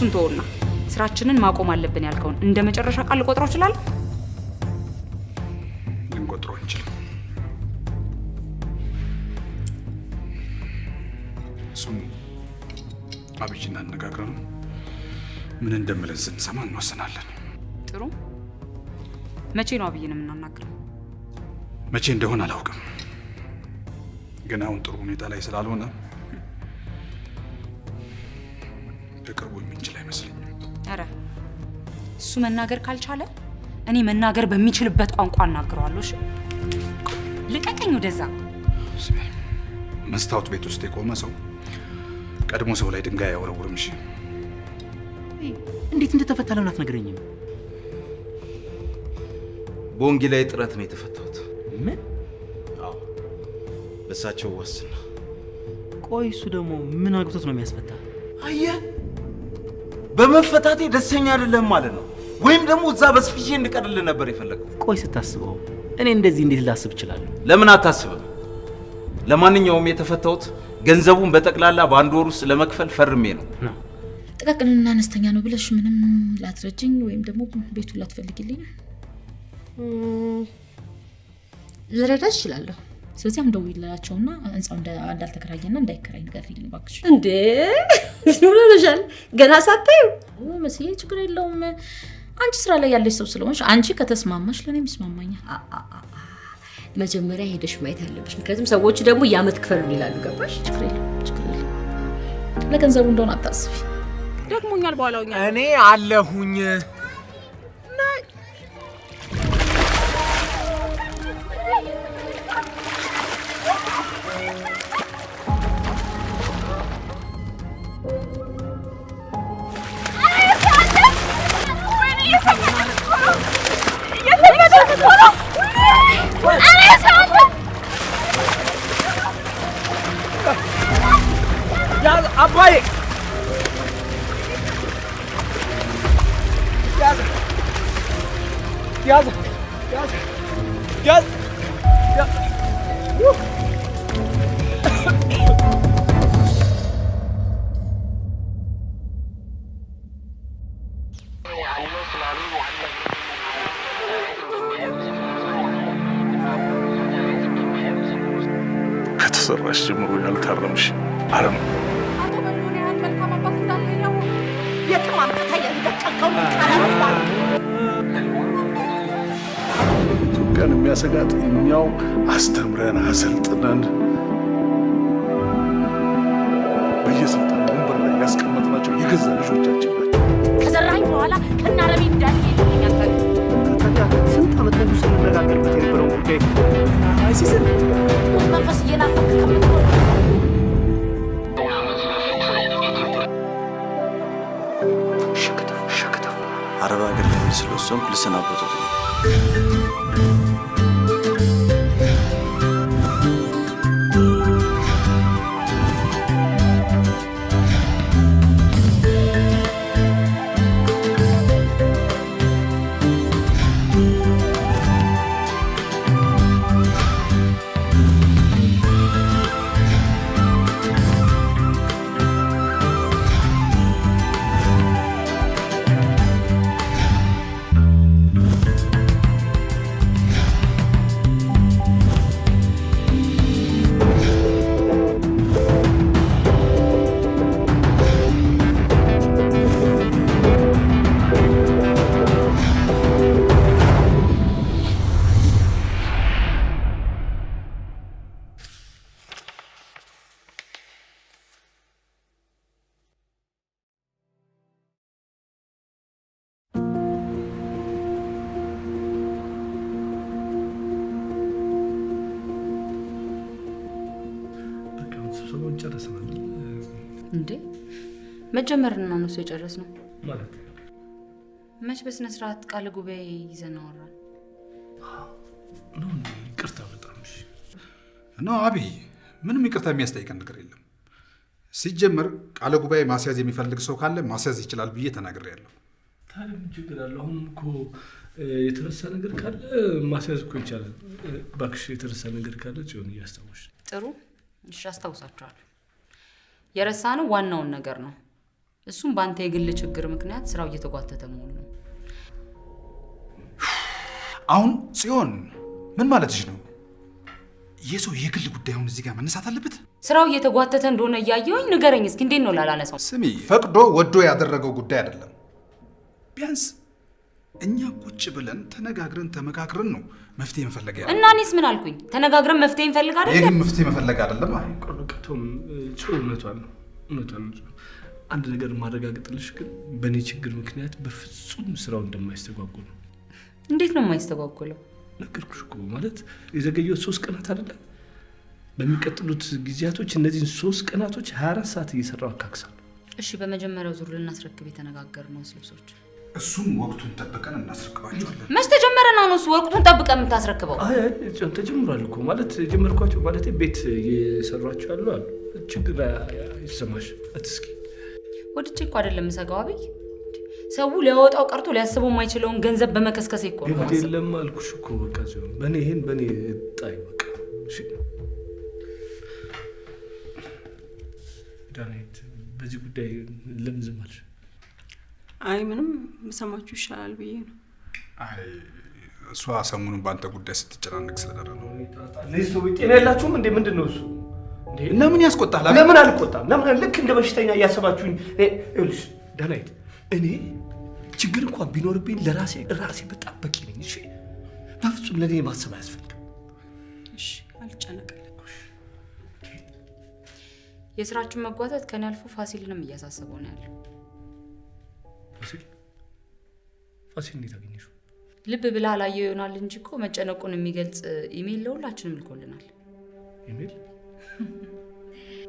እሱን ተውና ስራችንን ማቆም አለብን ያልከውን እንደ መጨረሻ ቃል ልቆጥረው እችላለሁ? ልንቆጥረው አንችልም። እሱን አብይን አነጋግረን ምን እንደምለን ስንሰማ እንወስናለን። ጥሩ። መቼ ነው አብይን የምናናግረው? መቼ እንደሆነ አላውቅም፣ ግን አሁን ጥሩ ሁኔታ ላይ ስላልሆነ በቅርቡ የምንችል አይመስለኝም። ኧረ እሱ መናገር ካልቻለ እኔ መናገር በሚችልበት ቋንቋ አናግረዋለሁ። እሺ ልቀቀኝ ወደዛ። ስሚ፣ መስታወት ቤት ውስጥ የቆመ ሰው ቀድሞ ሰው ላይ ድንጋይ አይወረውርም። እሺ እንዴት እንደተፈታ ለምን አትነግረኝም? በወንጌላዊ ጥረት ነው የተፈታሁት። ምን? አዎ በእሳቸው ዋስትና። ቆይ እሱ ደግሞ ምን አግብቶት ነው የሚያስፈታ? አየህ፣ በመፈታቴ ደስተኛ አይደለም ማለት ነው። ወይም ደግሞ እዛ በስፍዬ እንድቀርልህ ነበር የፈለገው። ቆይ ስታስበው እኔ እንደዚህ እንዴት ላስብ እችላለሁ? ለምን አታስብም? ለማንኛውም የተፈታሁት ገንዘቡን በጠቅላላ በአንድ ወር ውስጥ ለመክፈል ፈርሜ ነው። ጥቃቅንና አነስተኛ ነው ብለሽ ምንም ላትረጅኝ ወይም ደግሞ ቤቱን ላትፈልጊልኝ ልረዳሽ እችላለሁ። ስለዚህ አሁን ደውዪላቸውና ህንፃው እንዳልተከራየና እንዳይከራይ ንገሪልኝ እባክሽ። እንዴ ምን ሆነሻል? ገና ሳታዩ? መስዬ ችግር የለውም። አንቺ ስራ ላይ ያለሽ ሰው ስለሆንሽ አንቺ ከተስማማሽ ለእኔም ይስማማኛል። መጀመሪያ ሄደሽ ማየት አለብሽ። ምክንያቱም ሰዎቹ ደግሞ የዓመት ክፈሉን ይላሉ። ገባሽ? ችግር የለውም፣ ችግር የለውም። ለገንዘቡ እንደሆነ አታስቢ። ደክሞኛል። በኋላውኛ እኔ አለሁኝ። አባዬ ያዝ ያዝ ያዝ ያዝ ያዝ። ከተሰራሽ ጀምሮ ያልታረምሽ አረም ኢትዮጵያን የሚያሰጋት እኛው አስተምረን አሰልጥነን በየስልጣን ወንበር ላይ ያስቀመጥናቸው የገዛ ልጆቻችን ናቸው። ከዘራኝ በኋላ ከናረቢ እንዳልሄድ ታዲያ ስንት ዓመት ሙሉ ስንነጋገርበት የነበረው ጉዳይ አይሲስን መንፈስ እየናፈቅ ከምትሆን አረብ ሀገር ለመሄድ ስለወሰንኩ ልሰናበቶት ነው። ስብሰባውን ጨርሰናል እንዴ? መጀመርና ነው የጨረስነው ማለት መች በስነ ስርዓት ቃለ ጉባኤ ይዘን አወራን። ነው ይቅርታ በጣም እሺ። ነው አብይ፣ ምንም ይቅርታ የሚያስጠይቀን ነገር የለም። ሲጀመር ቃለ ጉባኤ ማስያዝ የሚፈልግ ሰው ካለ ማስያዝ ይችላል ብዬ ተናግሬያለሁ። ታዲያ ምን ችግር አለው? አሁን እኮ የተረሳ ነገር ካለ ማስያዝ እኮ ይቻላል። እባክሽ የተረሳ ነገር ካለ ጽዮን እያስታወሽ። ጥሩ እሺ፣ አስታውሳችኋለሁ። የረሳነው ዋናውን ነገር ነው። እሱም በአንተ የግል ችግር ምክንያት ስራው እየተጓተተ መሆኑ ነው። አሁን ጽዮን ምን ማለትሽ ነው? የሰው የግል ጉዳይ አሁን እዚህ ጋር መነሳት አለበት? ስራው እየተጓተተ እንደሆነ እያየሁኝ ንገረኝ እስኪ፣ እንዴት ነው ላላነሳው? ስሚ፣ ፈቅዶ ወዶ ያደረገው ጉዳይ አይደለም። ቢያንስ እኛ ቁጭ ብለን ተነጋግረን ተመካክረን ነው መፍትሄ መፈለግ ያለው። እና እኔስ ምን አልኩኝ? ተነጋግረን መፍትሄ እንፈልግ አይደል? ይሄ ግን መፍትሄ መፈለግ አይደለም። አይ ቆርቀቶም ጽዮን እውነቷን ነው፣ እውነቷን ነው። አንድ ነገር ማረጋግጥልሽ ግን በእኔ ችግር ምክንያት በፍጹም ስራው እንደማይስተጓጎል ነው። እንዴት ነው የማይስተጓጎለው? ነገርኩሽ እኮ ማለት የዘገየው 3 ቀናት አይደለም። በሚቀጥሉት ጊዜያቶች እነዚህን 3 ቀናቶች 24 ሰዓት እየሰራው አካክሳለሁ። እሺ፣ በመጀመሪያው ዙር ልናስረክብ የተነጋገርነው ልብሶች እሱን ወቅቱን ጠብቀን እናስረክባቸዋለን። መች ተጀመረና ነው እሱ ወቅቱን ጠብቀን የምታስረክበው? አይ አይ ተጀምሯል እኮ ማለት ጀመርኳቸው ማለት ቤት እየሰሯቸው ያሉ አሉ። ችግር አይሰማሽ አትስኪ። ወድጄ እኮ አይደለም የምሰጋው አብይ። ሰው ሊያወጣው ቀርቶ ሊያስበው የማይችለውን ገንዘብ በመከስከስ እኮ ነው። ግድ የለም አልኩሽ እኮ በቃ ሲሆን በኔ ይሄን በኔ ጣይ በቃ። እሺ ዳናይት፣ በዚህ ጉዳይ ለምን ዝም አልሽ? አይ ምንም ብሰማችሁ ይሻላል ብዬ ነው። አይ እሷ ሰሞኑን በአንተ ጉዳይ ስትጨናነቅ ስለነበረ ነው። እነዚህ ሰዎች ጤና የላችሁም እንዴ? ምንድን ነው እሱ? እና ምን ያስቆጣል? ለምን አልቆጣም? ለምን ልክ እንደ በሽተኛ እያሰባችሁኝ? ይኸውልሽ ዳናይት፣ እኔ ችግር እንኳን ቢኖርብኝ ለራሴ ራሴ በጣም በቂ ነኝ። እሺ በፍጹም ለኔ ማሰብ አያስፈልግም። እሺ አልጨነቅም። የስራችን መጓተት ከኔ አልፎ ፋሲልንም እያሳሰበው ነው ያለው። ፋሲል ፋሲል እንዴት አገኘሽው? ልብ ብለህ አላየው ይሆናል እንጂ እኮ መጨነቁን የሚገልጽ ኢሜል ለሁላችንም ልኮልናል። ኢሜል?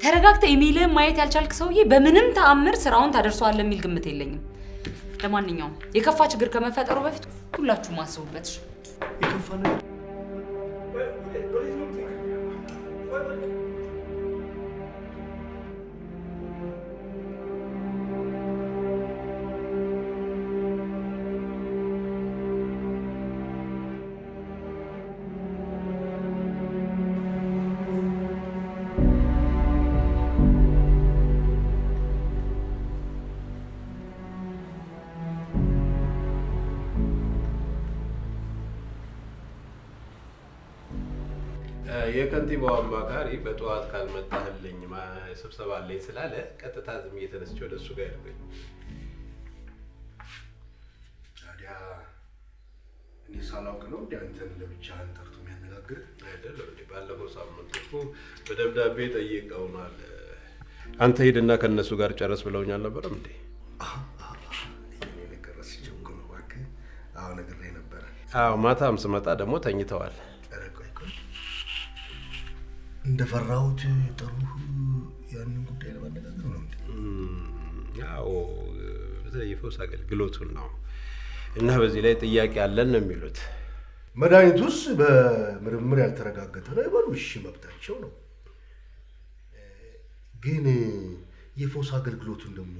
ተረጋግተህ ኢሜልህን ማየት ያልቻልክ ሰውዬ በምንም ተአምር ስራውን ታደርሰዋለህ የሚል ግምት የለኝም። ለማንኛውም የከፋ ችግር ከመፈጠሩ በፊት ሁላችሁም አስቡበት። የከፋ ነገር የከንቲባው አማካሪ በጠዋት ካልመጣህልኝ ስብሰባ አለኝ ስላለ ቀጥታ ዝም እየተነስቼ ወደ እሱ ጋር ሄድኩኝ። ታዲያ እኔ ሳላውቅ ነው እንደ አንተን ለብቻህን ጠርቶ የሚያነጋግር? አይደለም እንዴ፣ ባለፈው ሳምንት እኮ በደብዳቤ ጠይቀውናል። አንተ ሂድና ከእነሱ ጋር ጨረስ ብለውኝ አልነበረም እንዴ? እኔ ነገር ረስቼው እኮ ነው እባክህ። አዎ ነግሬህ ነበረ። አዎ ማታም ስመጣ ደግሞ ተኝተዋል። እንደፈራሁት ጠሩህ ያንን ጉዳይ ለማነጋገር ነው እንዴ? አዎ በተለይ የፈውስ አገልግሎቱን ነው እና በዚህ ላይ ጥያቄ አለን ነው የሚሉት። መድኃኒቱስ በምርምር ያልተረጋገጠ ነው ይበሉ፣ እሺ መብታቸው ነው። ግን የፈውስ አገልግሎቱን ደግሞ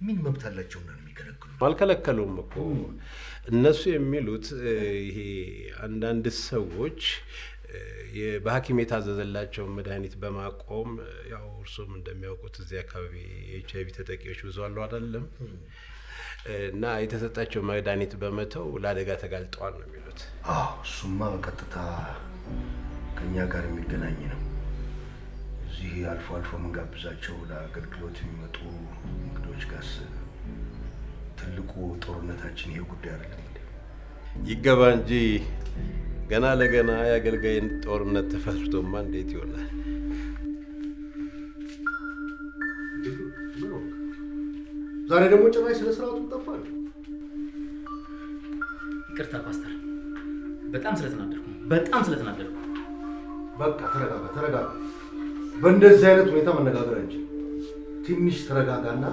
ምን መብት አላቸውና ነው የሚከለክሉ? አልከለከሉም እኮ እነሱ የሚሉት ይሄ አንዳንድ ሰዎች በሐኪም የታዘዘላቸውን መድኃኒት በማቆም ያው እርሶም እንደሚያውቁት እዚህ አካባቢ ኤች አይ ቪ ተጠቂዎች ብዙ አሉ አይደለም? እና የተሰጣቸው መድኃኒት በመተው ለአደጋ ተጋልጠዋል ነው የሚሉት። አዎ እሱማ በቀጥታ ከኛ ጋር የሚገናኝ ነው። እዚህ አልፎ አልፎ የምንጋብዛቸው ለአገልግሎት የሚመጡ እንግዶች ጋርስ ትልቁ ጦርነታችን ይሄ ጉዳይ አይደለም እንዴ? ይገባ እንጂ ገና ለገና የአገልጋይን ጦርነት ተፈርቶማ እንዴት ይሆናል? ዛሬ ደግሞ ጭራሽ ስለ ስርዓቱ ጠፋል። ይቅርታ ፓስተር፣ በጣም ስለተናደድኩ በጣም ስለተናደድኩ። በቃ ተረጋጋ፣ ተረጋጋ። በእንደዚህ አይነት ሁኔታ መነጋገር አንችልም። ትንሽ ተረጋጋና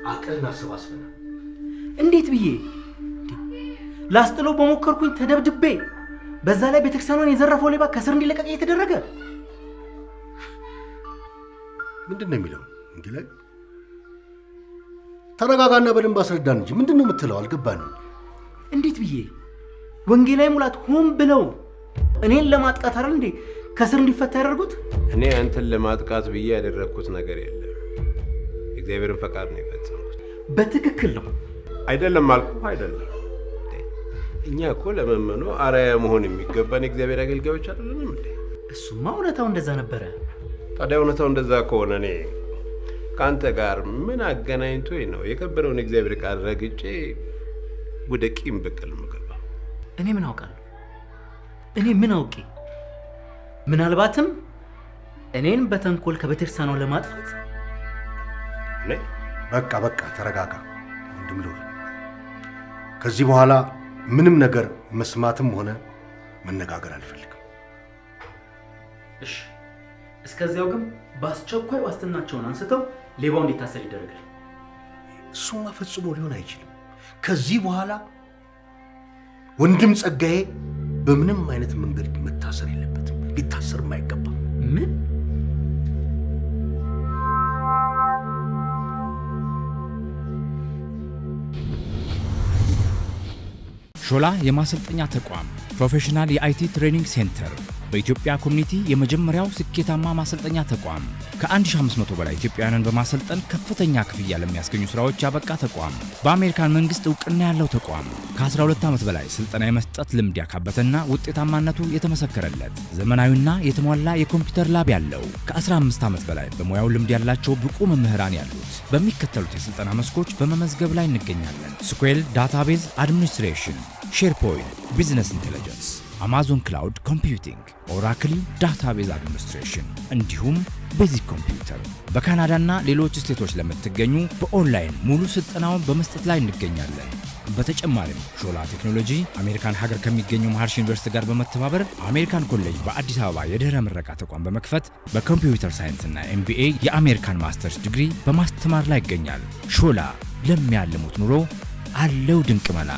አቅልን አሰባስበናል። እንዴት ብዬ ላስጥለው በሞከርኩኝ ተደብድቤ፣ በዛ ላይ ቤተክርስቲያኗን የዘረፈው ሌባ ከስር እንዲለቀቅ እየተደረገ ምንድን ነው የሚለው? እንግዲህ ተረጋጋና በደንብ አስረዳን እንጂ ምንድን ነው የምትለው? አልገባንም። እንዴት ብዬ ወንጌላዊ ሙላት ሆን ብለው እኔን ለማጥቃት አይደል እንዴ ከስር እንዲፈታ ያደርጉት? እኔ አንተን ለማጥቃት ብዬ ያደረግኩት ነገር የለም። የእግዚአብሔርን ፈቃድ ነው የፈጸምኩት። በትክክል ነው። አይደለም አልኩህ አይደለም። እኛ እኮ ለመመኑ አርአያ መሆን የሚገባን የእግዚአብሔር አገልጋዮች አይደለንም እንዴ? እሱማ እውነታው እንደዛ ነበረ። ታዲያ እውነታው እንደዛ ከሆነ እኔ ከአንተ ጋር ምን አገናኝቶኝ ነው የከበረውን የእግዚአብሔር ቃል ረግጬ ወደ ቂም በቀል የምገባው? እኔ ምን አውቃለሁ? እኔ ምን አውቄ? ምናልባትም እኔን በተንኮል ከቤተክርስቲያኗ ለማጥፋት። እኔ በቃ በቃ ተረጋጋ ወንድም ልዑል። ከዚህ በኋላ ምንም ነገር መስማትም ሆነ መነጋገር አልፈልግም። እሺ፣ እስከዚያው ግን በአስቸኳይ ዋስትናቸውን አንስተው ሌባው እንዲታሰር ይደረጋል። እሱማ ፈጽሞ ሊሆን አይችልም። ከዚህ በኋላ ወንድም ጸጋዬ በምንም አይነት መንገድ መታሰር የለበትም፣ ሊታሰርም አይገባም። ምን? ሾላ የማሰልጠኛ ተቋም professional የ IT training center በኢትዮጵያ community የመጀመሪያው ስኬታማ ማሰልጠኛ ተቋም፣ ከ1500 በላይ ኢትዮጵያውያንን በማሰልጠን ከፍተኛ ክፍያ ለሚያስገኙ ስራዎች ያበቃ ተቋም፣ በአሜሪካን መንግስት እውቅና ያለው ተቋም፣ ከ12 ዓመት በላይ ስልጠና የመስጠት ልምድ ያካበተና ውጤታማነቱ የተመሰከረለት ዘመናዊና የተሟላ የኮምፒውተር lab ያለው፣ ከ15 ዓመት በላይ በሙያው ልምድ ያላቸው ብቁ መምህራን ያሉት፣ በሚከተሉት የስልጠና መስኮች በመመዝገብ ላይ እንገኛለን። SQL database administration፣ SharePoint፣ business intelligence፣ Amazon cloud computing፣ Oracle database administration እንዲሁም basic computer። በካናዳና ሌሎች ስቴቶች ለምትገኙ በኦንላይን ሙሉ ስልጠናውን በመስጠት ላይ እንገኛለን። በተጨማሪም ሾላ ቴክኖሎጂ አሜሪካን ሀገር ከሚገኘው መሀርሺ ዩኒቨርሲቲ ጋር በመተባበር አሜሪካን ኮሌጅ በአዲስ አበባ የድህረ ምረቃ ተቋም በመክፈት በ computer science ና MBA የአሜሪካን ማስተርስ ዲግሪ በማስተማር ላይ ይገኛል። ሾላ ለሚያልሙት ኑሮ አለው ድንቅ መላ።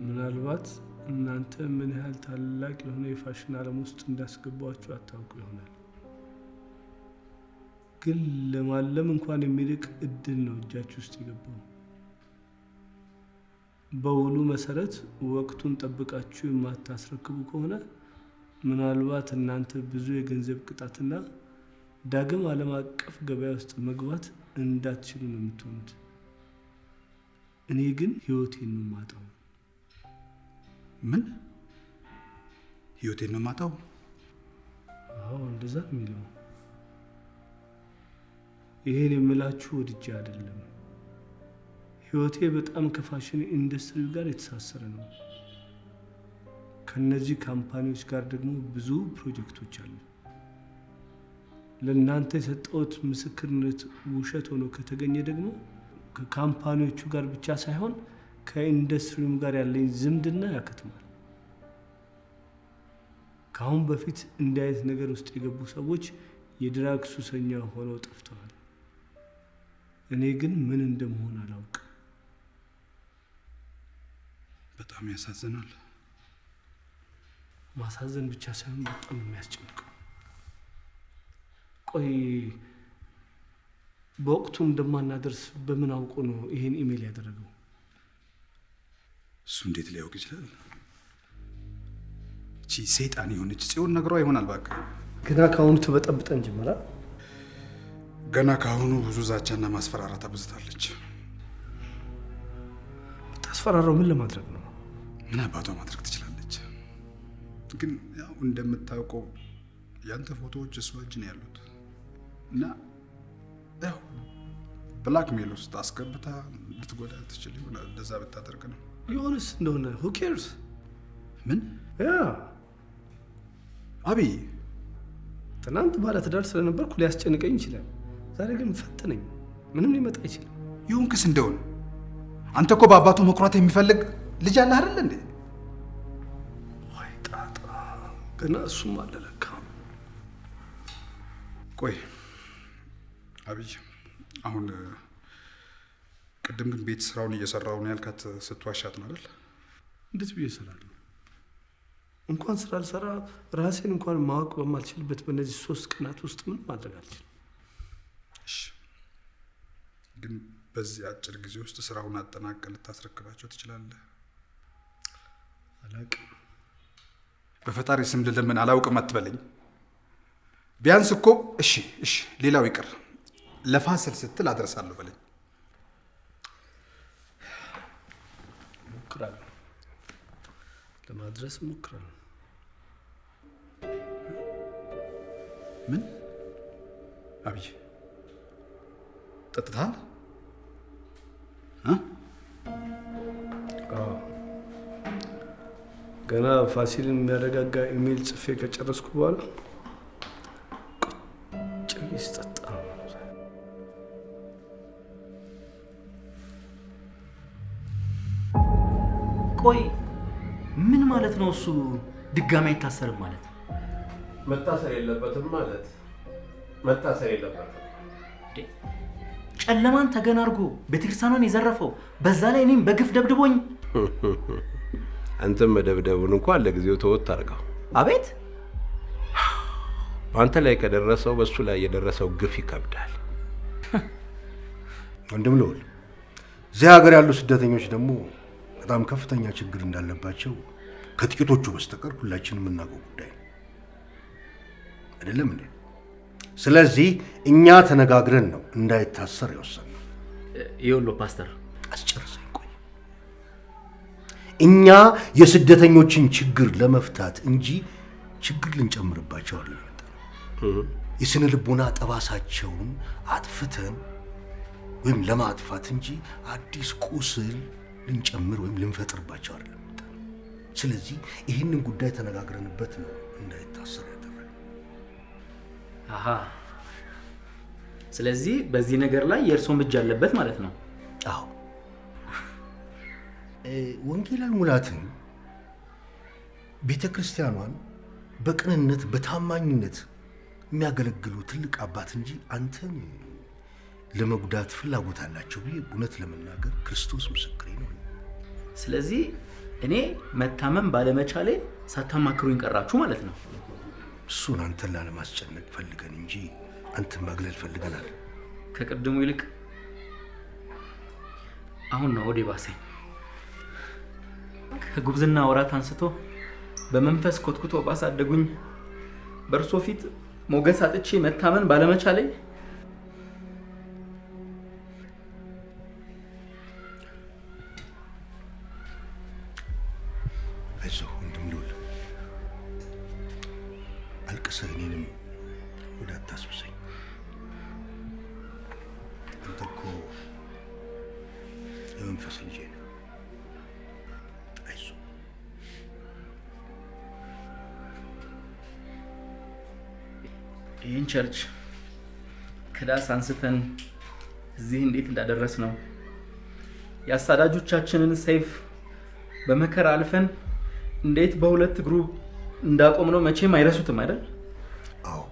ምናልባት እናንተ ምን ያህል ታላቅ የሆነ የፋሽን ዓለም ውስጥ እንዳስገባችሁ አታውቁ ይሆናል። ግን ለማለም እንኳን የሚርቅ እድል ነው እጃችሁ ውስጥ የገባው። በውሉ መሰረት ወቅቱን ጠብቃችሁ የማታስረክቡ ከሆነ ምናልባት እናንተ ብዙ የገንዘብ ቅጣትና ዳግም ዓለም አቀፍ ገበያ ውስጥ መግባት እንዳትችሉ ነው የምትሆኑት። እኔ ግን ህይወቴን ነው የማጣው። ምን? ህይወቴን ነው የማጣው? አዎ፣ እንደዛ ነው የሚለው። ይሄን የምላችሁ ወድጄ አይደለም። ህይወቴ በጣም ከፋሽን ኢንዱስትሪው ጋር የተሳሰረ ነው። ከነዚህ company ዎች ጋር ደግሞ ብዙ ፕሮጀክቶች አሉ። ለእናንተ የሰጠሁት ምስክርነት ውሸት ሆኖ ከተገኘ ደግሞ ከ company ዎቹ ጋር ብቻ ሳይሆን ከኢንዱስትሪውም ጋር ያለኝ ዝምድና ያከትማል። ከአሁን በፊት እንዲህ አይነት ነገር ውስጥ የገቡ ሰዎች የ drug ሱሰኛ ሆነው ጠፍተዋል። እኔ ግን ምን እንደምሆን አላውቅም። በጣም ያሳዝናል። ማሳዘን ብቻ ሳይሆን በጣም የሚያስጨንቀው። ቆይ በወቅቱ እንደማናደርስ በምን አውቆ ነው ይሄን ኢሜል ያደረገው? እሱ እንዴት ሊያውቅ ይችላል? እቺ ሰይጣን የሆነች ጽዮን ነግሯ ይሆናል። እባክህ ገና ከአሁኑ ትበጠብጠን ጀመራ። ገና ከአሁኑ ብዙ ዛቻና ማስፈራራት አብዝታለች። ብታስፈራራው ምን ለማድረግ ነው? ምን አባቷ ማድረግ ትችላለች? ግን ያው እንደምታውቀው ያንተ ፎቶዎች እሷ እጅ ነው ያሉት እና ያው blackmail ውስጥ አስገብታ ልትጎዳ ትችል ይሆናል። እንደዛ ብታደርግ ነው። የሆነስ እንደሆነ who cares? ምን? Yeah አብይ፣ ትናንት ባለትዳር ስለነበርኩ ሊያስጨንቀኝ ይችላል። ዛሬ ግን ፈተነኝ። ምንም ሊመጣ አይችልም። ይሁንክስ እንደሆነ አንተ እኮ በአባቱ መኩራት የሚፈልግ ልጅ አለህ አይደል እንዴ? ወይ ጣጣ! ገና እሱም አለ ለካ። ቆይ አብይ፣ አሁን ቅድም ግን ቤት ስራውን እየሰራው ነው ያልካት ስትዋሻት ነው አይደል? እንዴት ብዬ እሰራለሁ? እንኳን ስራ አልሰራ ራሴን እንኳን ማወቅ በማልችልበት በእነዚህ 3 ቀናት ውስጥ ምን ማድረግ አልችልም። እሺ፣ ግን በዚህ አጭር ጊዜ ውስጥ ስራውን አጠናቀህ ልታስረክባቸው ትችላለህ አላውቅም። በፈጣሪ ስም ልለምን አላውቅም አትበለኝ። ቢያንስ እኮ እሺ እሺ ሌላው ይቅር ለፋሲል ስትል አደርሳለሁ በለኝ። እሞክራለሁ፣ ለማድረስ እሞክራለሁ። ምን አብይ ጠጥተሃል? አዎ፣ ገና ፋሲልን የሚያረጋጋ ኢሜል ጽፌ ከጨረስኩ በኋላ ቁጭ ብዬ ስጠጣ ነው። ቆይ ምን ማለት ነው እሱ ድጋሚ አይታሰርም ማለት? መታሰር የለበትም ማለት መታሰር የለበትም። ጨለማን ተገን አድርጎ ቤተክርስቲያኗን የዘረፈው በዛ ላይ እኔም በግፍ ደብድቦኝ። አንተም መደብደቡን እንኳን ለጊዜው ተወት አድርገው። አቤት በአንተ ላይ ከደረሰው በሱ ላይ የደረሰው ግፍ ይከብዳል። ወንድም ልዑል፣ እዚህ ሀገር ያሉ ስደተኞች ደግሞ በጣም ከፍተኛ ችግር እንዳለባቸው ከጥቂቶቹ በስተቀር ሁላችንም የምናውቀው ጉዳይ ነው። አይደለም እንዴ? ስለዚህ እኛ ተነጋግረን ነው እንዳይታሰር የወሰንነው። ይኸውልህ ፓስተር፣ አስጨርሰኝ ቆይ። እኛ የስደተኞችን ችግር ለመፍታት እንጂ ችግር ልንጨምርባቸው አይደለም የመጣነው። የስነ ልቦና ጠባሳቸውን አጥፍተን ወይም ለማጥፋት እንጂ አዲስ ቁስል ልንጨምር ወይም ልንፈጥርባቸው አይደለም የመጣነው። ስለዚህ ይህንን ጉዳይ ተነጋግረንበት ነው እንዳይታሰር ያደረግነው። አሃ፣ ስለዚህ በዚህ ነገር ላይ የእርሶም እጅ አለበት ማለት ነው? አዎ። ወንጌላዊ ሙላትን ቤተ ክርስቲያኗን በቅንነት በታማኝነት የሚያገለግሉ ትልቅ አባት እንጂ አንተን ለመጉዳት ፍላጎት አላቸው ብዬ እውነት ለመናገር ክርስቶስ ምስክሬ ነው። ስለዚህ እኔ መታመም ባለመቻሌ ሳታማክሩኝ ቀራችሁ ማለት ነው? እሱን አንተን ላለማስጨነቅ ፈልገን እንጂ አንተን ማግለል ፈልገናል። ከቅድሙ ይልቅ አሁን ነው ሆዴ ባሰኝ። ከጉብዝና ወራት አንስቶ በመንፈስ ኮትኩቶ ባሳደጉኝ በእርሶ ፊት ሞገስ አጥቼ መታመን ባለመቻሌ አይዞህ ወንድም ልዑል፣ አልቅሰህ እኔንም ወደ አታስብሰኝ። አንተ እኮ የመንፈስ ልጄ ነህ። አይዞህ። ይህን church ከዳስ አንስተን እዚህ እንዴት እንዳደረስ ነው የአሳዳጆቻችንን ሰይፍ በመከራ አልፈን እንዴት በሁለት እግሩ እንዳቆም ነው መቼም አይረሱትም አይደል? አዎ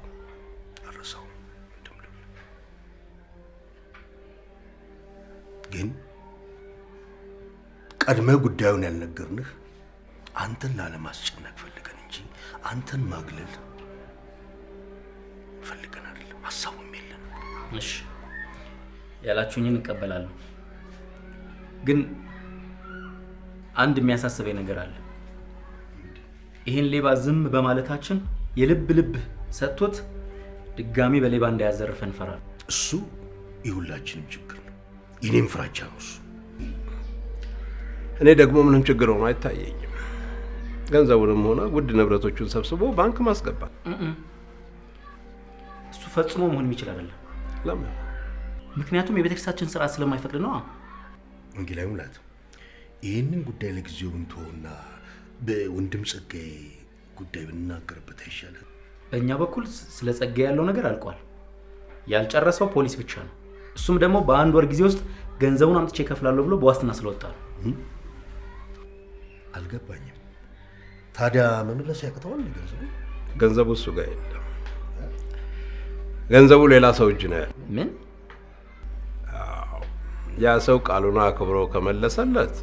አልረሳውም። ግን ቀድመህ ጉዳዩን ያልነገርንህ አንተን ላለማስጨነቅ ፈልገን እንጂ አንተን ማግለል ፈልገን አይደለም። ሀሳቡም የለንም። እሺ ያላችሁኝን እቀበላለሁ። ግን አንድ የሚያሳስበኝ ነገር አለ። ይህን ሌባ ዝም በማለታችን የልብ ልብ ሰጥቶት ድጋሚ በሌባ እንዳያዘርፈን እፈራለሁ። እሱ የሁላችንም ችግር ነው። የኔም ፍራቻ ነው እሱ። እኔ ደግሞ ምንም ችግር ሆኖ አይታየኝም። ገንዘቡንም ሆነ ውድ ንብረቶቹን ሰብስቦ ባንክ ማስገባት እሱ ፈጽሞ መሆን የሚችል አይደለም። ለምን? ምክንያቱም የቤተክርስቲያናችን ስርዓት ስለማይፈቅድ ነው። ወንጌላዊ ሙላት፣ ይህንን ጉዳይ ለጊዜው እንተውና በወንድም ጸጋዬ ጉዳይ ብንናገርበት አይሻልም? በእኛ በኩል ስለ ጸጋዬ ያለው ነገር አልቋል። ያልጨረሰው ፖሊስ ብቻ ነው። እሱም ደግሞ በአንድ ወር ጊዜ ውስጥ ገንዘቡን አምጥቼ እከፍላለሁ ብሎ በዋስትና ስለወጣ ነው። አልገባኝም። ታዲያ መመለስ ያቅተዋል ገንዘቡ? ገንዘቡ እሱ ጋር የለም። ገንዘቡ ሌላ ሰው እጅ ነው ያለው። ምን? አዎ፣ ያ ሰው ቃሉን አክብሮ ከመለሰለት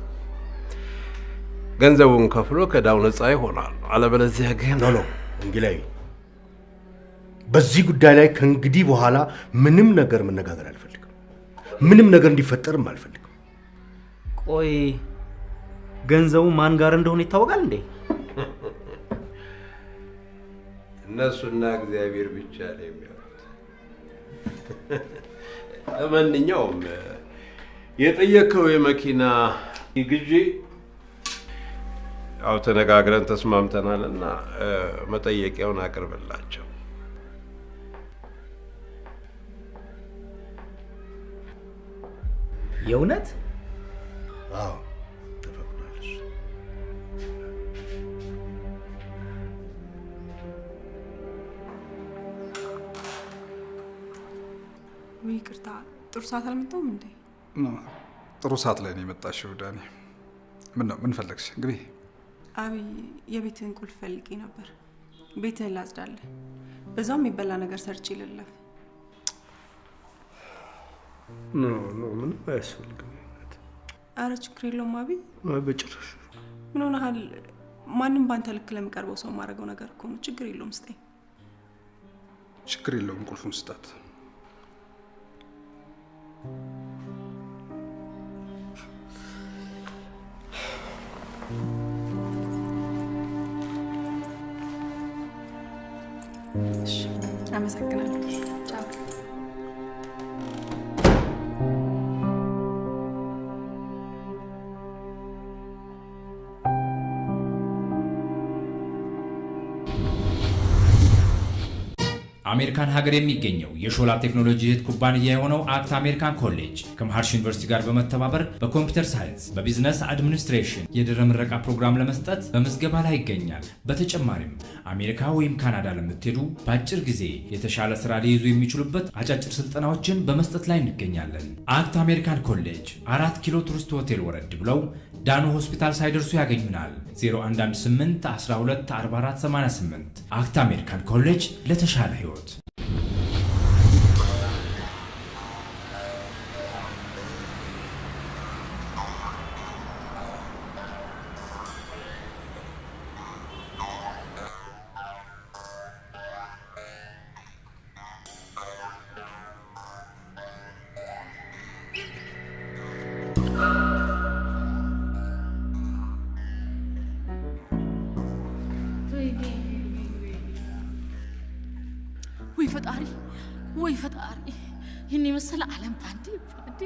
ገንዘቡን ከፍሎ ከዳው ነፃ ይሆናል። አለበለዚያ ግን No ወንጌላዊ፣ በዚህ ጉዳይ ላይ ከእንግዲህ በኋላ ምንም ነገር መነጋገር አልፈልግም። ምንም ነገር እንዲፈጠርም አልፈልግም። ቆይ ገንዘቡ ማን ጋር እንደሆነ ይታወቃል እንዴ? እነሱና እግዚአብሔር ብቻ ነው የሚያውቁት። ለማንኛውም የጠየከው የመኪና ግዢ ያው ተነጋግረን ተስማምተናልና መጠየቂያውን አቅርብላቸው። የእውነት? አዎ ተፈቅዷል። እሱ ውይ ይቅርታ፣ ጥሩ ሰዓት አልመጣሁም እንዴ? ጥሩ ሰዓት ላይ ነው የመጣሽው ዳኒ። ምን ነው ምን ፈለግሽ? ግቢ። አብይ የቤትህን ቁልፍ ፈልጌ ነበር። ቤትህን ላጽዳልህ፣ በዛውም የሚበላ ነገር ሰርቼ ልለፍ። No no፣ ምንም አያስፈልግም። አረ ችግር የለውም አብይ። አይ በጭራሽ። ምን ሆነሃል? ማንም ባንተ ልክ ለሚቀርበው ሰው የማደርገው ነገር እኮ ነው። ችግር የለውም ስጠኝ። ችግር የለውም፣ ቁልፉን ስጣት። እሺ፣ አመሰግናለሁ። ቻው። አሜሪካን ሀገር የሚገኘው የሾላ ቴክኖሎጂ እህት ኩባንያ የሆነው አክት አሜሪካን ኮሌጅ ከመሃርሺ ዩኒቨርሲቲ ጋር በመተባበር በ computer science፣ በ business administration የድህረ ምረቃ ፕሮግራም ለመስጠት በምዝገባ ላይ ይገኛል። በተጨማሪም አሜሪካ ወይም ካናዳ ለምትሄዱ በአጭር ጊዜ የተሻለ ስራ ሊይዙ የሚችሉበት አጫጭር ስልጠናዎችን በመስጠት ላይ እንገኛለን። አክት አሜሪካን ኮሌጅ 4 ኪሎ ቱሪስት ሆቴል ወረድ ብለው ዳኖ ሆስፒታል ሳይደርሱ ያገኙናል። 0118 12 44 88 አክት አሜሪካን ኮሌጅ ለተሻለ ህይወት። ወይ ፈጣሪ፣ ወይ ፈጣሪ፣ ይህን የመሰለ ዓለም ባንዴ ባንዴ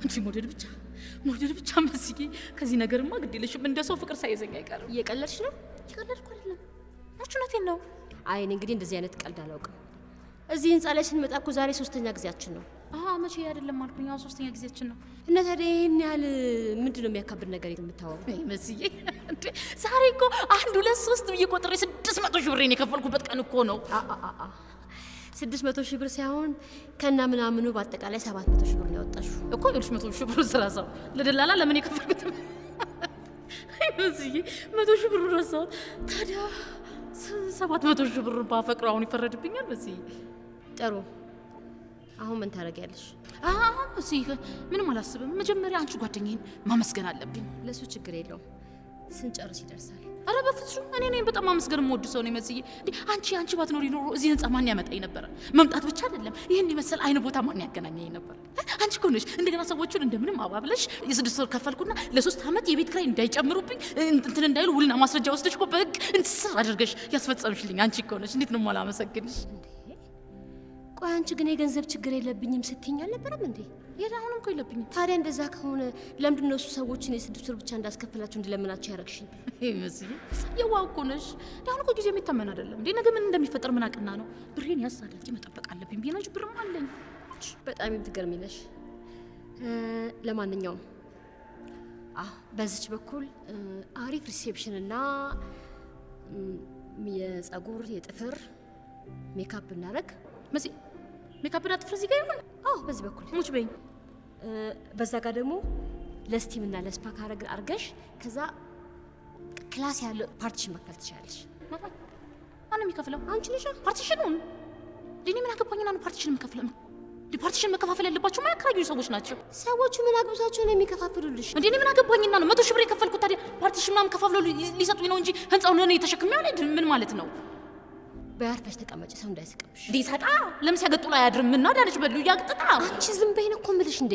እንጂ መውደድ ብቻ መውደድ ብቻ መስዬ። ከዚህ ነገርማ ግድ የለሽም፣ እንደ ሰው ፍቅር ሳይዘኝ አይቀርም። እየቀለድሽ ነው? እየቀለድኩ አይደለም፣ እውነቴን ነው። አይ እኔ እንግዲህ እንደዚህ አይነት ቀልድ አላውቅም። እዚህ ህንፃ ላይ ስንመጣ እኮ ዛሬ ሶስተኛ ጊዜያችን ነው። አሀ መቼ አይደለም አልኩኝ። አሁን ሶስተኛ ጊዜያችን ነው። እና ታዲያ ይህን ያህል ምንድን ነው የሚያካብድ ነገር የምታወራው? አይ መስዬ፣ እንዴ ዛሬ እኮ 1 2 3 ብዬ ቆጥሬ 600 ሺህ ብሬን የከፈልኩበት ቀን እኮ ነው። 600 ሺህ ብር ሳይሆን ከና ምናምኑ በአጠቃላይ 700 ሺህ ብር ነው ያወጣሽው እኮ። ይኸውልሽ 100 ሺህ ብር ስራሳው ለደላላ ለምን የከፈልኩት? አይ መስዬ 100 ሺህ ብር ረሳሁት። ታዲያ 700 ሺህ ብር ባፈቅረው አሁን ይፈረድብኛል መስዬ? ጥሩ፣ አሁን ምን ታደርጊያለሽ? መስዬ ምንም አላስብም። መጀመሪያ አንቺ ጓደኛዬን ማመስገን አለብኝ። ለሱ ችግር የለውም፣ ስንጨርስ ይደርሳል። አረ በፍጹም እኔ ነኝ በጣም ማመስገን የምወድ ሰው ነኝ መስዬ። አንቺ ባትኖሪ ኖሮ እዚህ ህንፃ ማን ያመጣኝ ነበር? መምጣት ብቻ አይደለም ይህን የመሰለ አይን ቦታ ማን ያገናኘኝ ነበር? አንቺ እኮ ነሽ እንደገና ሰዎቹን እንደምንም አባብለሽ የ6 ወር ከፈልኩና ለ3 ዓመት የቤት ኪራይ እንዳይጨምሩብኝ እንትን እንዳይሉ ውልና ማስረጃ ወስደሽ እኮ በህግ እንስር አድርገሽ ያስፈጸምሽልኝ አንቺ እኮ ነሽ። እንዴት ነው የማላመሰግንሽ? ቆይ አንቺ ግን የገንዘብ ችግር የለብኝም ስትይኝ አልነበረም እንዴ? የዳ አሁንም እኮ የለብኝም። ታዲያ እንደዛ ከሆነ ለምንድን ነው እሱ ሰዎችን የ6 ወር ብቻ እንዳስከፍላችሁ እንድለምናቸው ያደረግሽኝ? መስዬ የዋህ እኮ ነሽ። አሁን እኮ ጊዜው የሚታመን አይደለም እንዴ። ነገ ምን እንደሚፈጠር ምን አቅና ነው። ብሬን ያዝ አድርጌ መጠበቅ አለብኝ ብዬ ነው እንጂ ብርም አለኝ። በጣም የምትገርሚ ነሽ። ለማንኛውም በዚች በኩል አሪፍ reception እና የጸጉር የጥፍር ሜካፕ እናደርግ። መሲ ሜካፕ እና ጥፍር እዚህ ጋር ይሁን? አዎ በዚህ በኩል ሙች በይኝ። በዛ ጋር ደግሞ ለ steam እና ለ spa ካረግ አርገሽ ከዛ class ያለው partition መክፈል ትችላለሽ። ማነው የሚከፍለው? አንቺ ነሽ። partition ኑን እኔ ምን አገባኝና ነው partition የምከፍለው? partition መከፋፈል ያለባቸው ማያከራዩ ሰዎች ናቸው። ሰዎቹ ምን አግብቷቸው ነው የሚከፋፍሉልሽ? እንዴ እኔ ምን አገባኝና ነው 100 ሺህ ብር የከፈልኩት? ታዲያ partition ምናምን ከፋፍለው ሊሰጡኝ ነው እንጂ ህንፃውን እኔ ተሸክሜ አልሄድም። ምን ማለት ነው? በያርፈሽ ተቀመጪ፣ ሰው እንዳይስቅብሽ። እንዴ ሳጣ ለምን ሲያገጡ ላይ አያድርም? እና ዳነች በሉ ያግጥጣ። አንቺ ዝም በይን እኮ የምልሽ። እንዴ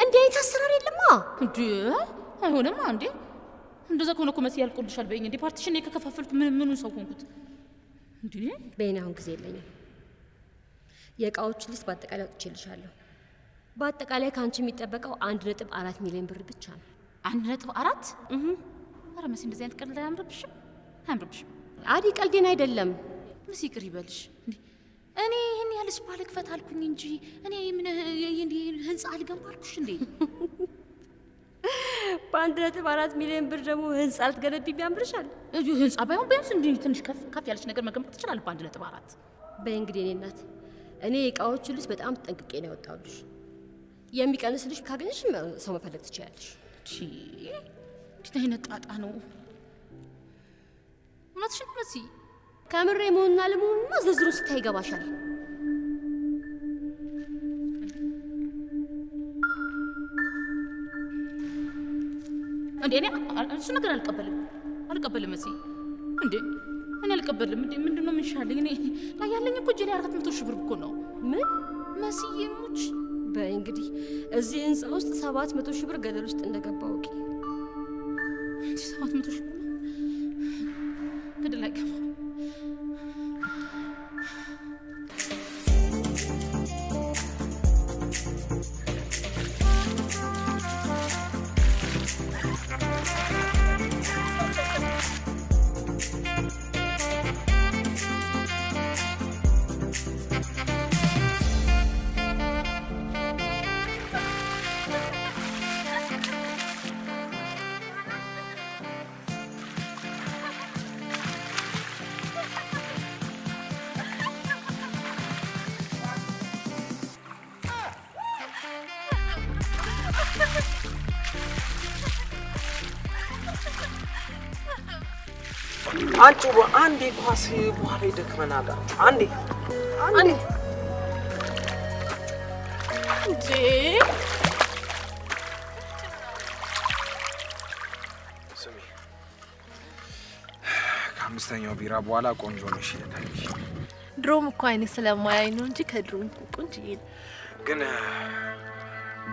እንዴ አይነት አሰራር የለማ እንዴ። አይሆንማ እንዴ። እንደዛ ከሆነ እኮ መሲ ያልቆልሻል በይኝ። እንዴ part ሽን የከከፋፈልኩ ምን ምኑን ሰው ሆንኩት እንዴ? በይኔ አሁን ጊዜ የለኝም። የእቃዎቹ list በአጠቃላይ አውጥቼልሻለሁ። በአጠቃላይ ከአንቺ የሚጠበቀው 1.4 ሚሊዮን ብር ብቻ ነው። 1.4? ኧረ መሲ እንደዚህ አይነት ቀልድ አያምርብሽም፣ አያምርብሽም። አዲ ቀልዴን አይደለም። መሲ ይቅር ይበልሽ። እንዴ እኔ ይሄን ያህል spa ልክፈት አልኩኝ እንጂ እኔ ምን ህንፃ ልገንባ አልኩሽ እንዴ? በ1.4 ሚሊዮን ብር ደግሞ ህንፃ ልትገነቢ ቢያምርሻል። ህንፃ ባይሆን ቢያንስ እንዲህ ትንሽ ከፍ ከፍ ያለች ነገር መገንባት ትችላለህ በ1.4። በይ እንግዲህ እኔ እናት እኔ የእቃዎቹ list በጣም ጠንቅቄ ነው ያወጣሁልሽ። የሚቀንስልሽ ካገኘሽ ሰው መፈለግ ትችያለሽ። እንዴት አይነት ጣጣ ነው! እውነትሽን ነው መሲ። ከምሬ መሆኑና አለመሆኑማ ዝርዝሩ ስታይ ይገባሻል። እንዴ እኔ እሱ ነገር አልቀበልም አልቀበልም መሲ። እንዴ እኔ አልቀበልም። እንዴ ምንድነው የሚሻለኝ? እኔ ላይ ያለኝ እኮ እጄ ላይ 400 ሺህ ብር እኮ ነው። ምን መስዬ ሙች። በይ እንግዲህ እዚህ ህንፃ ውስጥ 700 ሺህ ብር ገደል ውስጥ እንደገባ እወቂ። 700 ሺህ ብር ገደል አይገባም። አንቺ አንዴ ኳስ በኋላ ይደክመናል። አንዴ አንዴ እንዴ ስሚ፣ ከአምስተኛው ቢራ በኋላ ቆንጆ ነሽ ይላታለሽ። ድሮም እኮ አይኔ ስለማያይ ነው እንጂ ከድሮም እኮ ቆንጆዬ ነው። ግን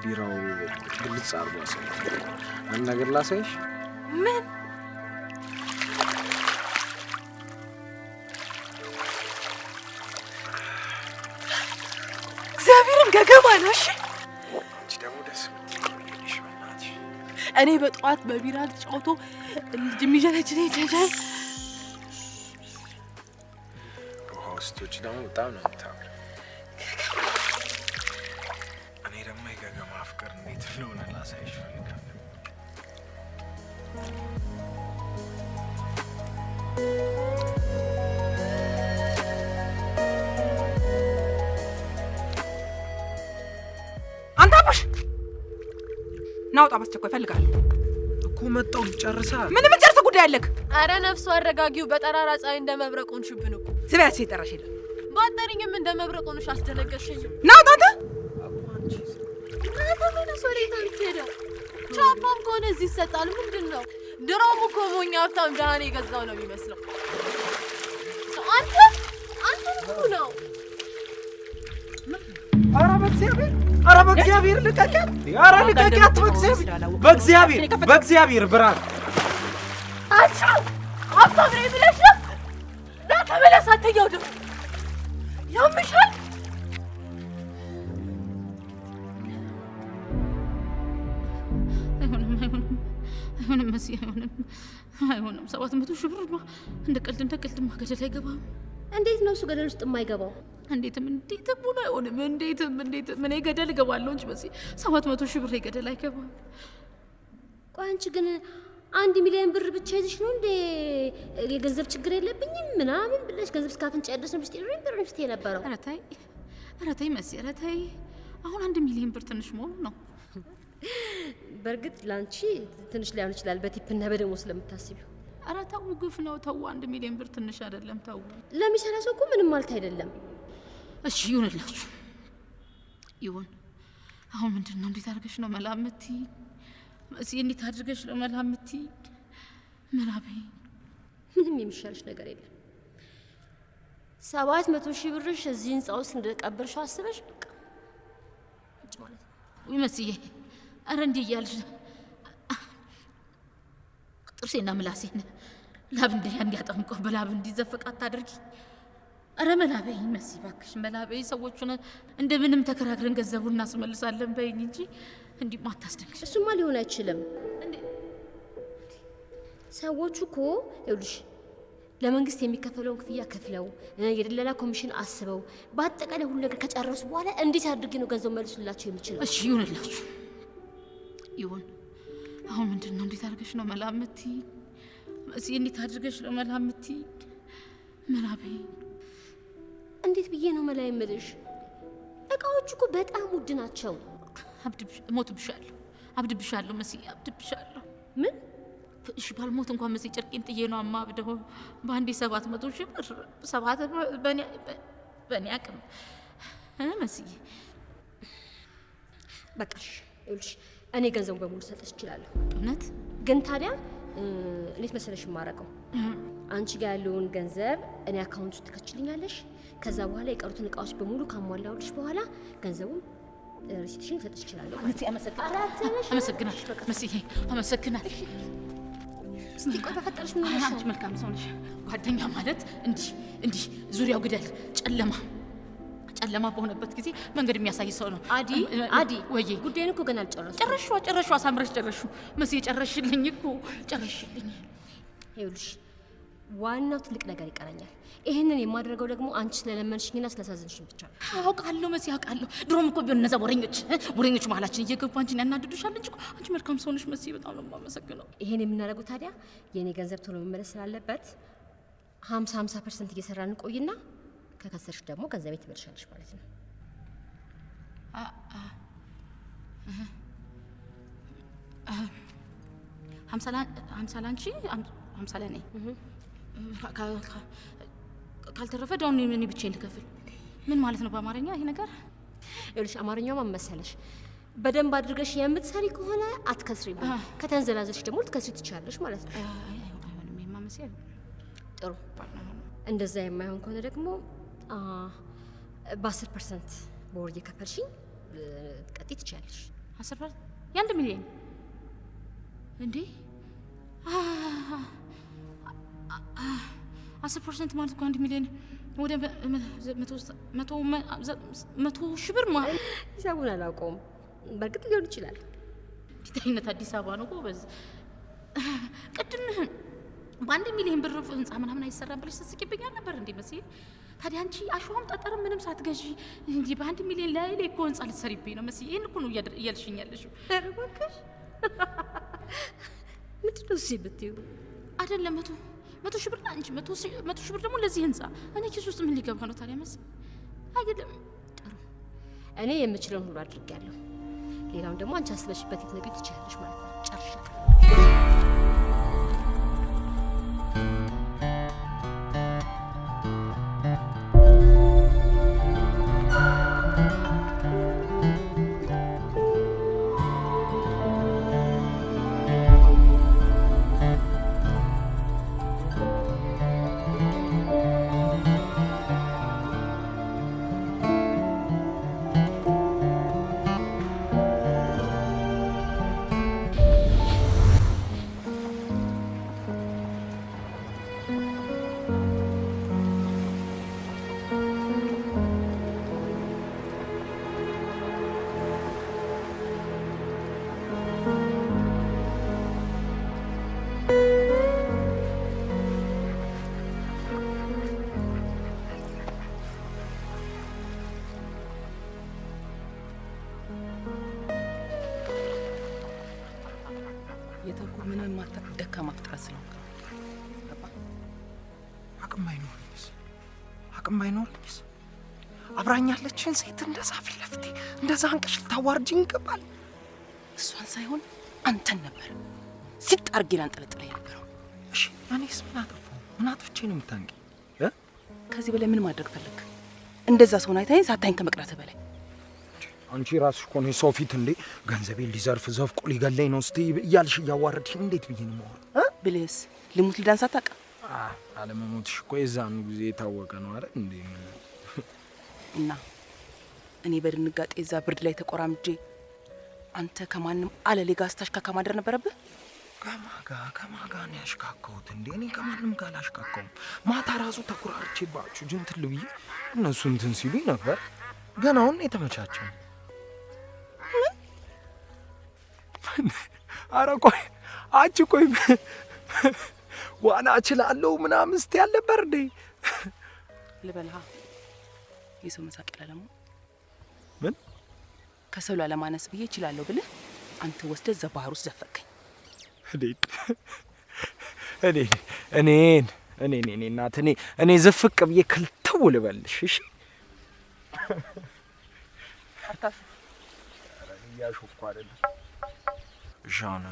ቢራው ግልጽ አድርጎ አሳየኝ። አንድ ነገር ላሳይሽ። ምን? እግዚአብሔርን ገገማ ነው። እሺ አንቺ ደግሞ ደስ የምትይኝ በእናትሽ። እኔ በጠዋት በቢራ ተጫውቶ ልጅ የሚጀነጅነኝ ጀጃይ ውሃ ውስጦች ደግሞ በጣም ነው የምታምር። እኔ ደግሞ የገገማ ፍቅር እንዴት እንደሆነ ላሳይሽ እፈልጋለሁ። አንተ አቡሽ ና ውጣ፣ በአስቸኳይ እፈልግሃለሁ። እኮ መጣሁ። ልጨርሳ። ምን የምንጨርሰው ጉዳይ አለክ? አረ ነፍሱ አረጋጊው፣ በጠራራ ፀሐይ እንደ መብረቅ ሆንሽብን እኮ። ዝም በያት፣ የጠራሽ የለም። ባጠሪኝም እንደ መብረቅ ሆንሽ፣ አስደነገጥሽኝ። ና ውጣ አንተ። ና ተመለስ፣ ወዴት ነው የምትሄደው? ቻፓም ከሆነ እዚህ ይሰጣል። ምንድን ነው ድሮም እኮ ሞኝ ሀብታም ደሃን የገዛው ነው የሚመስለው። አንተ አንተ ምኑ ነው? ኧረ በእግዚአብሔር ኧረ በእግዚአብሔር ልቀቂያት! ኧረ ልቀቂያት! በእግዚአብሔር በእግዚአብሔር በእግዚአብሔር ብርሃን አንቺ ሀብታም ነኝ ብለሽ ነው? ና ተመለስ። አንተኛው ደግሞ ያምሻል። አይሆንም አይሆንም አይሆንም መሲ አይሆንም አይሆንም። 700 ሺህ ብርማ እንደ ቀልድ እንደ ቀልድማ ገደል አይገባም። እንዴት ነው እሱ ገደል ውስጥ የማይገባው? እንዴትም እንዴትም ሆኖ አይሆንም። እንዴትም እንዴትም እኔ ገደል እገባለሁ እንጂ መሲ 700 ሺህ ብር ገደል አይገባም። ቆይ አንቺ ግን 1 ሚሊዮን ብር ብቻ ይዘሽ ነው እንዴ የገንዘብ ችግር የለብኝም ምናምን ብለሽ ገንዘብ እስከ አፍንጫ ድረስ ነው ብስትይ ብር ብስትይ የነበረው? ኧረ ተይ ኧረ ተይ መሲ ኧረ ተይ። አሁን 1 ሚሊዮን ብር ትንሽ መሆኑ ነው። በእርግጥ ላንቺ ትንሽ ላይሆን ይችላል በቲፕና በደሞዝ ስለምታስቢው። ኧረ ተው ግፍ ነው ተው። 1 ሚሊዮን ብር ትንሽ አይደለም ተው። ለሚሰራ ሰው እኮ ምንም ማለት አይደለም። እሺ ይሁንላችሁ ይሁን። አሁን ምንድን ነው? እንዴት አድርገሽ ነው መላ የምትይኝ መሲ? እንዴት አድርገሽ ነው መላ የምትይኝ? መላ በይኝ። ምንም የሚሻልሽ ነገር የለም። 700 ሺህ ብርሽ እዚህ ህንፃ ውስጥ እንደቀበርሽው አስበሽ በቃ ቁጭ ማለት ነው። ውይ መስዬ፣ ኧረ እንዲህ እያልሽ ጥርሴና ምላሴን ላብ እንዲያጠምቀው በላብ እንዲዘፈቅ አታድርጊ። ኧረ መላ በይኝ መሲ፣ እባክሽ መላ በይኝ። ሰዎቹን እንደምንም ተከራክረን ገንዘቡን እናስመልሳለን በይኝ እንጂ እንዲህማ አታስደንግጪ። እሱማ ሊሆን አይችልም። ሰዎቹ እኮ ይኸውልሽ ለመንግስት የሚከፈለውን ክፍያ ከፍለው የድለላ ኮሚሽን አስበው በአጠቃላይ ሁሉ ነገር ከጨረሱ በኋላ እንዴት አድርጌ ነው ገንዘብ መልሱላቸው የምችለው? እሺ ይሁንላችሁ፣ ይሁን። አሁን ምንድን ነው? እንዴት አድርገሽ ነው መላ የምትይኝ መሲ? እንዴት አድርገሽ ነው መላ የምትይኝ? መላ በይኝ። እንዴት ብዬ ነው መላ የምልሽ? እቃዎቹ እኮ በጣም ውድ ናቸው። እሞትብሻለሁ፣ አብድብሻለሁ መሲ፣ አብድብሻለሁ። ምን? እሺ ባልሞት እንኳን መሲ ጨርቄን ጥዬ ነው የማብደው። በአንዴ 700 ሺህ ብር ሰባት በእኔ አቅም መስዬ። በቃሽ፣ ይኸውልሽ እኔ ገንዘቡን በሙሉ ሰጥሽ እችላለሁ። እውነት? ግን ታዲያ እንዴት መሰለሽ የማደርገው፣ አንቺ ጋር ያለውን ገንዘብ እኔ account ውስጥ ትከችልኛለሽ። ከዛ በኋላ የቀሩትን እቃዎች በሙሉ ካሟላሁልሽ በኋላ ገንዘቡን receipt ሽን ልሰጥሽ እችላለሁ። አመሰግናለሁ መስዬ፣ አመሰግናለሁ። እስቲ ቆይ በፈጠረሽ ምን ሆነሽ? አንቺ መልካም ሰው ነሽ። ጓደኛ ማለት እንዲህ እንዲህ ዙሪያው ግደል ጨለማ ጨለማ በሆነበት ጊዜ መንገድ የሚያሳይ ሰው ነው። አዲ አዲ፣ ወይዬ ጉዳዩን እኮ ገና አልጨረስኩም። ጨረሽዋ፣ ጨረሽዋ፣ አሳምረሽ ጨረሽው መስዬ፣ ጨረሽልኝ እኮ ጨረሽልኝ። ይኸውልሽ ዋናው ትልቅ ነገር ይቀረኛል። ይሄንን የማደርገው ደግሞ አንቺ ስለለመንሽኝና ስላሳዘንሽኝ ብቻ ነው። አውቃለሁ መሲ፣ አውቃለሁ። ድሮም እኮ ቢሆን እነዛ ወሬኞች ወሬኞች መሀላችን እየገቡ አንቺን ያናድዱሻል እንጂ አንቺ መልካም ሰው ነሽ መሲ። በጣም ነው የማመሰግነው። ይሄን የምናደርገው ታዲያ የኔ ገንዘብ ቶሎ መመለስ ስላለበት 50-50% እየሰራን እንቆይና ከከሰርሽ ደግሞ ገንዘቤ ትመልሻለሽ ማለት ነው። 50 ላንቺ 50 ለኔ ካልተረፈ ዳውን እኔ ብቻዬን ልከፍል። ምን ማለት ነው በአማርኛ ይሄ ነገር? ይኸውልሽ አማርኛው ማን መሰለሽ፣ በደንብ አድርገሽ የምትሰሪ ከሆነ አትከስሪም፣ ከተንዘላዘልሽ ደግሞ ልትከስሪ ትችያለሽ ማለት ነው። አይሆንም፣ ይሄማ መሲ አይሆንም። ጥሩ፣ እንደዛ የማይሆን ከሆነ ደግሞ በ10% በወር እየከፈልሽኝ ልትቀጥይ ትችያለሽ። 10% የ1 ሚሊዮን እንዴ? 10% ማለት እኮ 1 ሚሊዮን ወደ 100 ሺህ ብር ማለት። ሂሳቡን አላውቀውም። በእርግጥ ሊሆን ይችላል። እንዴት አይነት አዲስ አበባ ነው ጎበዝ። ቅድም በ1 ሚሊዮን ብር ህንፃ ምናምን አይሰራም ብለሽ ስትስቂብኝ አልነበር እንዴ መሲ? ታዲያ አንቺ አሸዋም ጠጠርም ምንም ሳትገዢ እንጂ በ1 ሚሊዮን ላይ ላይ እኮ ህንፃ ልትሰሪብኝ ነው መሲ። ይሄን እኮ ነው እያልሽኝ ያለሽው። ኧረ እባክሽ ምንድን ነው እሱ የምትይው? አይደለም 100 ሺህ ብር ለአንቺ፣ 100 ሺህ ብር ደግሞ ለዚህ ህንፃ። እኔ ኪስ ውስጥ ምን ሊገባ ነው ታዲያ መሲ? አይደለም። ጥሩ፣ እኔ የምችለውን ሁሉ አድርጌያለሁ። ሌላውን ደግሞ አንቺ አስበሽበት ልትነግሪው ትችያለሽ ማለት ነው። ጨርሻለሁ። የተኩ ምንም የማታውቅ ደካማ ፍጥረት ስለሆንክ ነው። ገባህ? አቅም ባይኖረኝስ አቅም ባይኖረኝስ አብራኝ ያለችን ሴት እንደዛ ፊት ለፊቴ እንደዛ አንቀሽ ልታዋርጂኝ ይገባል? እሷን ሳይሆን አንተን ነበር ሲጥ አድርጌ ላንጠለጥለህ የነበረው። እሺ እኔስ ምን አጠፋሁ? ምን አጥፍቼ ነው የምታንቂኝ? ከዚህ በላይ ምን ማድረግ ፈለግ? እንደዛ ሰውን አይታኝ ሳታኝ ከመቅረትህ በላይ አንቺ ራስሽ እኮ ነው ሰው ፊት እንዴ ገንዘቤን ሊዘርፍ ዘፍቆ ሊገለኝ ነው ስትይ እያልሽ እያዋረድሽ እንዴት ብዬ ነው የማወራው? ብልህስ ልሙት ልዳን ሳታውቅ አለመሞትሽ እኮ የዛኑ ጊዜ የታወቀ ነው አይደል እንዴ? እና እኔ በድንጋጤ እዛ ብርድ ላይ ተቆራምጄ አንተ ከማንም አለሌ ጋር ስታሽካካ ማደር ነበረብህ? ከማጋ ነው ያሽካካሁት እንዴ? እኔ ከማንም ጋር አላሽካካሁም። ማታ ራሱ ተኩራርቼባችሁ ጅንትል ብዬ እነሱ እንትን ሲሉኝ ነበር። ገና አሁን ነው የተመቻቸው። ኧረ ቆይ አንቺ ቆይ ዋና እችላለሁ ምናምን ስትይ አልነበር እንዴ? ልበልሃ የሰው መሳቂያ ላለመሆን ምን ከሰው ላለማነስ ብዬ እችላለሁ ብለህ አንተ ወስደህ እዛ ባህር ውስጥ ዘፈቀኝ። እኔን እኔ እኔ እናት እኔ ዝፍቅ ብዬ ክልተው ልበልሽ? እሺ አታሹፍ። እያሾፍኩ አይደለም። እሺ አሁን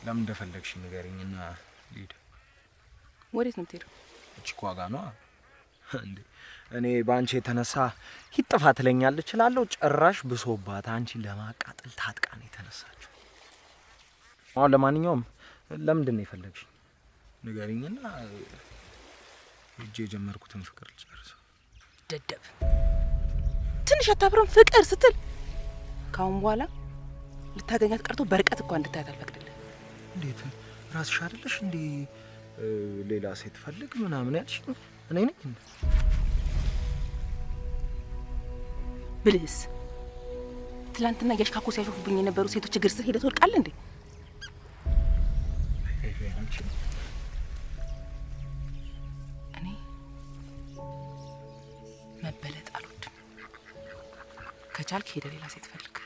ለምን እንደፈለግሽ ንገሪኝና ልሂድ። ወዴት ነው የምትሄደው? እቺ እኮ ዋጋ ነዋ እንዴ። እኔ በአንቺ የተነሳ ሂድ ጥፋ ትለኛለች እላለሁ። ጭራሽ ብሶባት አንቺን ለማቃጠል ታጥቃ ነው የተነሳችው። አሁን ለማንኛውም ለምንድን ነው የፈለግሽ ንገሪኝና ሄጄ የጀመርኩትን ፍቅር ልጨርሰው። ደደብ ትንሽ አታፍርም? ፍቅር ስትል ከአሁን በኋላ ልታገኛት ቀርቶ በርቀት እንኳን እንድታያት አልፈቅድልህም። እንዴት ራስሽ አይደለሽ እንዴ ሌላ ሴት ፈልግ ምናምን ያልሽኝ? እኔ ነኝ እንዴ? ብልህስ ትላንትና እያሽካኩ ሲያሾፉብኝ የነበሩ ሴቶች እግር ስር ሄደህ ትወድቃለህ እንዴ? እኔ መበለጥ አልወድም። ከቻልክ ሄደህ ሌላ ሴት ፈልግ።